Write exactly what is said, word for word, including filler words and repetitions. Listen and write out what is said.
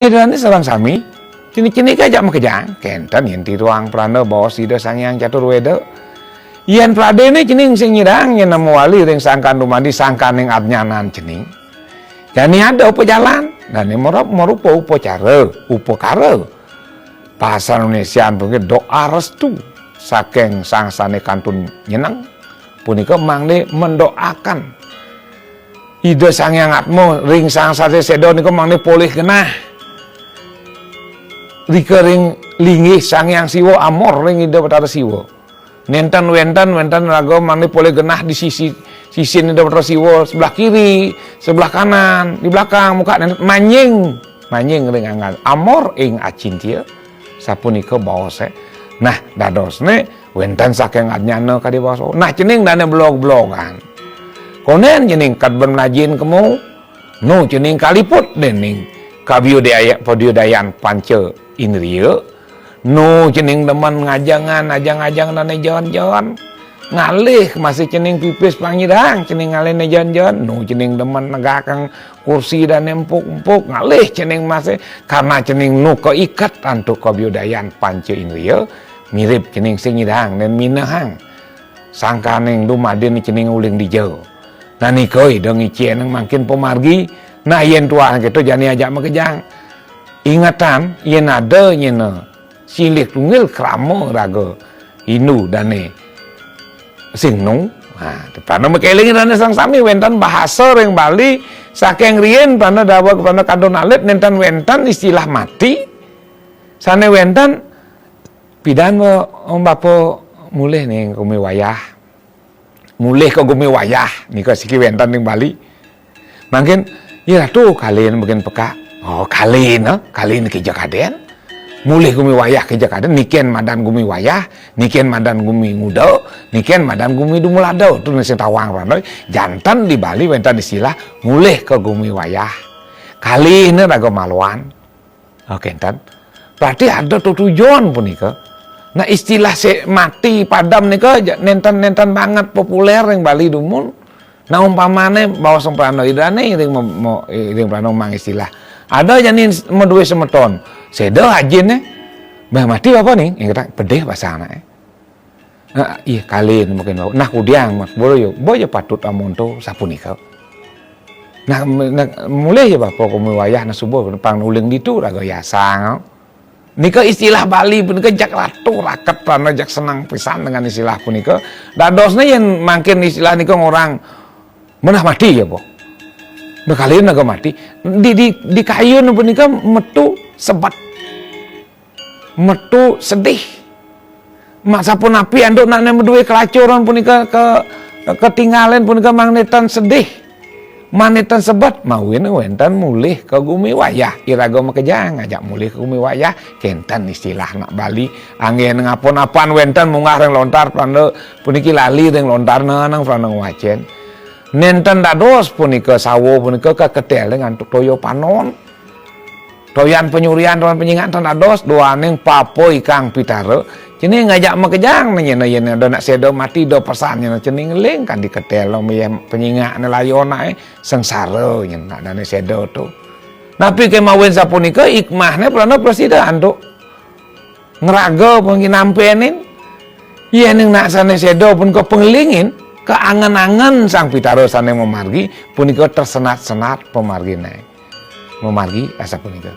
Ida dané sareng sami, cening-cening ajak makejang, kénten yén tiruang prana baos Ida Sang Hyang Catur Weda. Yén pradéné cening sing nyidang, yén mawali ring sangkan dumadi sangkaning adnyanan cening. Jani ada upajalan, dané marep marupa upacara, upakara. Basa Indonésian puniki doa restu saking sang sané kantun nyeneng. Punika mangda mendoaken Ida Sang Hyang Atma ring sang sané séda nika mangda polih genah. Rika ring linggih Sang Hyang Siwa, amor ring Ida Batara Siwa. Nénten wénten, wénten raga mangda polih genah di sisi, sisin Ida Batara Siwa, sebelah kiri, sebelah kanan, di belakang, muka, nénten manjing, manjing ring anggan. Amor ing acintya, sapunika baosé. Nah, dadosné wénten saking adnyana kadi baos. Nah, cening dané blog-blogan. Kondén cening kad ben mlajin kemu, nu cening kaliput déning kabudaya-, pabudayan panca indria. Nu cening demen ngajengan, ajeng-ajeng dané jon-jon. Ngalih masih cening pipis pang nyidang, cening ngalih né jon-jon. Nu cening demen negakang kursi dané empuk-empuk, ngalih cening masih, karena cening nu kaiket antuk kabudayan panca indria, mirib cening sing nyidang dan minehang sangkaning dumadin cening uling dija. Nah, nika Ida ngicén mangkin pamargi. Nah, yén tuah kéto jani ajak makejang. Ingetang, yén ada nyena silih tunggil krama raga Hindu dané sing nu. Ha, prana makeling dané sareng sami, wénten bahasa ring Bali saking riin, prana daweg, prana kantun alit, nénten wénten istilah mati. Sané wénten, pidan wa-, om bapa mulih ning gumi wayah. Mulih ka gumi wayah, nika siki wénten ning Bali. Mangkin, "Ya Ratu, kalin mangkin pekak." Oh, kalin, eh? Kalin kija kadén. Mulih gumi wayah kija kadén, niki madan gumi wayah, niki madan gumi nguda, niki madan gumi dumulada. Tu sing tawang prana. Janten di Bali wénten istilah mulih ka gumi wayah. Kalin raga maluan. Oh, kénten. Berarti ada tetujon punika. Nah, istilah sé-, mati padam nika ja-, nénten-nénten banget populer ring Bali dumun. Nah, umpamané baos prana Ida dané ring me-, me-, ring prana mang istilah. Ada jani madué semeton. Séda ajiné. Bah mati apa nih? Yang kata pedih bahasa anak, eh. Nah, ih, kalin mungkin. Nah, kudiang, Mas, boya, boya patut amonto sapunika. Nah, me-, nah, mulih ya bapa gumi wayah, nah, suba pang uling ditu raga yasang. Nika istilah Bali punika jak ratu raket prana, jak senang pisan dengan istilah punika. Dadosné yén mangkin istilah nika ngorang menah mati ya, Bo. Nah, kalin raga mati. Di, di, di kayun punika metu sebet. Metu sedih. Mak sapunapi antuk nak madué kelacuran punika ke-, ketinggalan punika mangda tan sedih. Mangda tan sebet, mawinan wénten mulih ka gumi wayah. Iraga makejang ajak mulih ka gumi wayah. Kénten istilah nak Bali. Anggén ngapun-apun wénten munggah ring lontar prana puniki lali ring lontar nang prana ngwacén. Nénten dados punika sawa punika kaketél ring antuk toya panon. Toyan panyurian, toyan panyingak tan dados, duaning papa ikang pitara. Cening ngajak makejang né nyén, yén ada nak séda mati da pesan nyén, cening eling kan di ketél lo miyem panyingak né layon aé, sengsara nyén nak dané séda tu. Napi kémawinan sapunika, hikmahné prana prasida antuk ngraga panginampénin. Yéning nak sané séda pun kapangelingin, kaangen-angen sang pitara sané mamargi, punika tersenat-senat pamarginé. Mamargi asapunika.